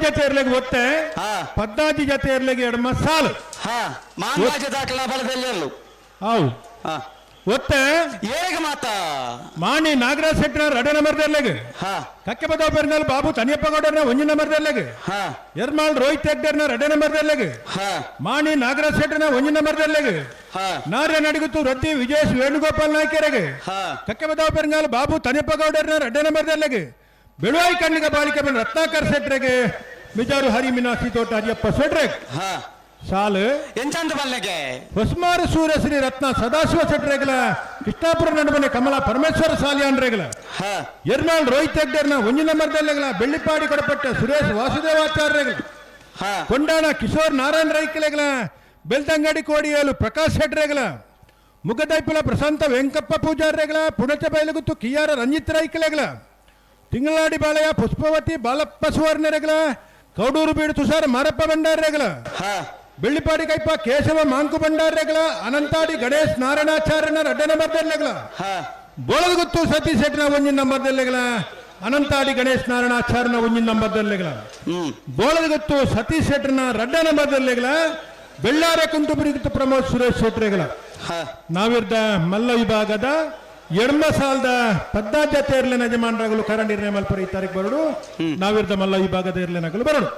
ಜತೆಯರ್ಲೆಗ್ ಒತ್ತೆ. 16 ಜತೆಯರ್ಲೆಗ್ ಎಡ್ಮ ಸಾಲು. ಹಾ, ಮಾಂಗಾಜ ದಾಖಲಾ ಬಲದೆಲ್ಲೆರ್ಲು. ಅವು. ಒತ್ತೆ. ಏರೆಗ್ ಮಾತ? ಮಾಣಿ ನಾಗರಾಜ್ ಶೆಟ್ಟಿನ ರಡ್ಡ ನಂಬರ್ ದರ್ಲೆಗ್. ಕಕ್ಕೆಪದ ಪೆರ್ನಾಲ್ ಬಾಬು ತನಿಯಪ್ಪ ಗೌಡರ್ನ ಒಂಜಿ ನಂಬರ್ ದರ್ಲೆಗ್. ಎರ್ಮಾಳ್ ರೋಹಿತ್ ಹೆಗ್ಡೆರ್ನ ರಡ್ಡ ನಂಬರ್ ದರ್ಲೆಗ್. ಮಾಣಿ ನಾಗರಾಜ್ ಶೆಟ್ಟಿನ ಒಂಜಿ ನಂಬರ್ ದರ್ಲೆಗ್. ನಾರ್ಯ ನಡಿಗುತ್ತು ರದ್ದಿ ವಿಜಯೇಶ್ ವೇಣುಗೋಪಾಲ್ ನಾಯ್ಕರೆಗ್. ಕಕ್ಕೆಪದ ಪೆರ್ನಾಲ್ ಬಾಬು ತನಿಯಪ್ಪ ಗೌಡರ್ನ ರಡ್ಡ ನಂಬರ್ ದರ್ಲೆಗ್. ಬೆಳುವಾಯಿ ಕಣ್ಣಿಗ ಬಾಲಿಕೆ ಬಂದ ರತ್ನಾಕರ್ ಶೆಟ್ರೆಗ್. ಮಿಜಾರು ಹರಿ ಮೀನಾಕ್ಷಿ ತೋಟ ಹರಿಯಪ್ಪ ಶೆಟ್ರೆಗ್. ಸಾಲು. ಎಂಚಂತ ಬಲ್ಲೆಗೆ? ಹೊಸ್ಮಾರು ಸೂರ್ಯಶ್ರೀ ರತ್ನ ಸದಾಶಿವ ಶೆಟ್ರೆಗ್ಲ. ಕೃಷ್ಣಾಪುರ ನಡುವನೆ ಕಮಲಾ ಪರಮೇಶ್ವರ ಸಾಲಿಯಾನ್ರೆಗ್ಲ. ಎರ್ನಾಳ್ ರೋಹಿತ್ ಹೆಗ್ಡೆರ್ನ ಒಂಜಿ ನಂಬರ್ದಲ್ಲೆಗ್ಲ. ಬೆಳ್ಳಿಪಾಡಿ ಕೊಡಪಟ್ಟ ಸುರೇಶ್ ವಾಸುದೇವಾಚಾರ್ಯರೆಗ್ಲ. ಕೊಂಡಾಣ ಕಿಶೋರ್ ನಾರಾಯಣ ರೈಕಲೆಗ್ಲ. ಬೆಳ್ತಂಗಡಿ ಕೋಡಿಯೇಲು ಪ್ರಕಾಶ್ ಶೆಟ್ರೆಗ್ಲ. ಮುಗದೈಪುಲ ಪ್ರಶಾಂತ ವೆಂಕಪ್ಪ ಪೂಜಾರ್ರೆಗ್ಲ. ಪುಣಚ ಬೈಲುಗುತ್ತು ಕಿಯಾರ ರಂಜಿತ್ ರೈಕಲೆಗ್ಲ. ತಿಂಗಳಾಡಿ ಬಾಳೆಯ ಪುಷ್ಪವತಿ ಬಾಲಪ್ಪ ಸುವರ್ಣರೆಗ್ಲ. ಕೌಡೂರು ಬೀಡು ತುಷಾರ್ ಮಾರಪ್ಪ ಭಂಡಾರ್ರೆಗ್ಲ. ಬೆಳ್ಳಿಪಾಡಿ ಕೈಪ ಕೇಶವ ಮಾಂಕು ಭಂಡಾರ್ರೆಗ್ಲ. ಅನಂತಾಡಿ ಗಣೇಶ್ ನಾರಾಯಣಾಚಾರ್ಯನ ರಡ್ಡ ನಂಬರ್ದಲ್ಲೆಗ್ಲ. ಬೋಳದಗುತ್ತು ಸತೀಶ್ ಶೆಟ್ಟಿನ ಒಂಜಿ ನಂಬರ್ದಲ್ಲೆಗ್ಲ. ಅನಂತಾಡಿ ಗಣೇಶ್ ನಾರಾಯಣಾಚಾರ್ಯನ ಒಂಜಿ ನಂಬರ್ದಲ್ಲೆಗ್ಲ. ಬೋಳದಗುತ್ತು ಸತೀಶ್ ಶೆಟ್ಟರ್ನ ರಡ್ಡ ನಂಬರ್ದಲ್ಲೆಗ್ಲ. ಬೆಳ್ಳಾರ ಕುಂಟುಪುರಿಗುತ್ತು ಪ್ರಮೋದ್ ಸುರೇಶ್ ಶೆಟ್ರೆಗ್ಲ. ನಾವಿರ್ದ ಮಲ್ಲ ವಿಭಾಗದ ಎಡ್ಮ ಸಾಲದ 16 ಜತೆ ಇರ್ಲೆನ ಯಜಮಾನರಾಗಲು ಕರ ನಿರ್ಣಯ ಮಲ್ಪರ ಈ ತಾರೀಕು ಬರಡು. ನಾವಿರ್ದ ಮಲ್ಲ ವಿಭಾಗದ ಇರ್ಲೆನಗಲು ಬರಡು.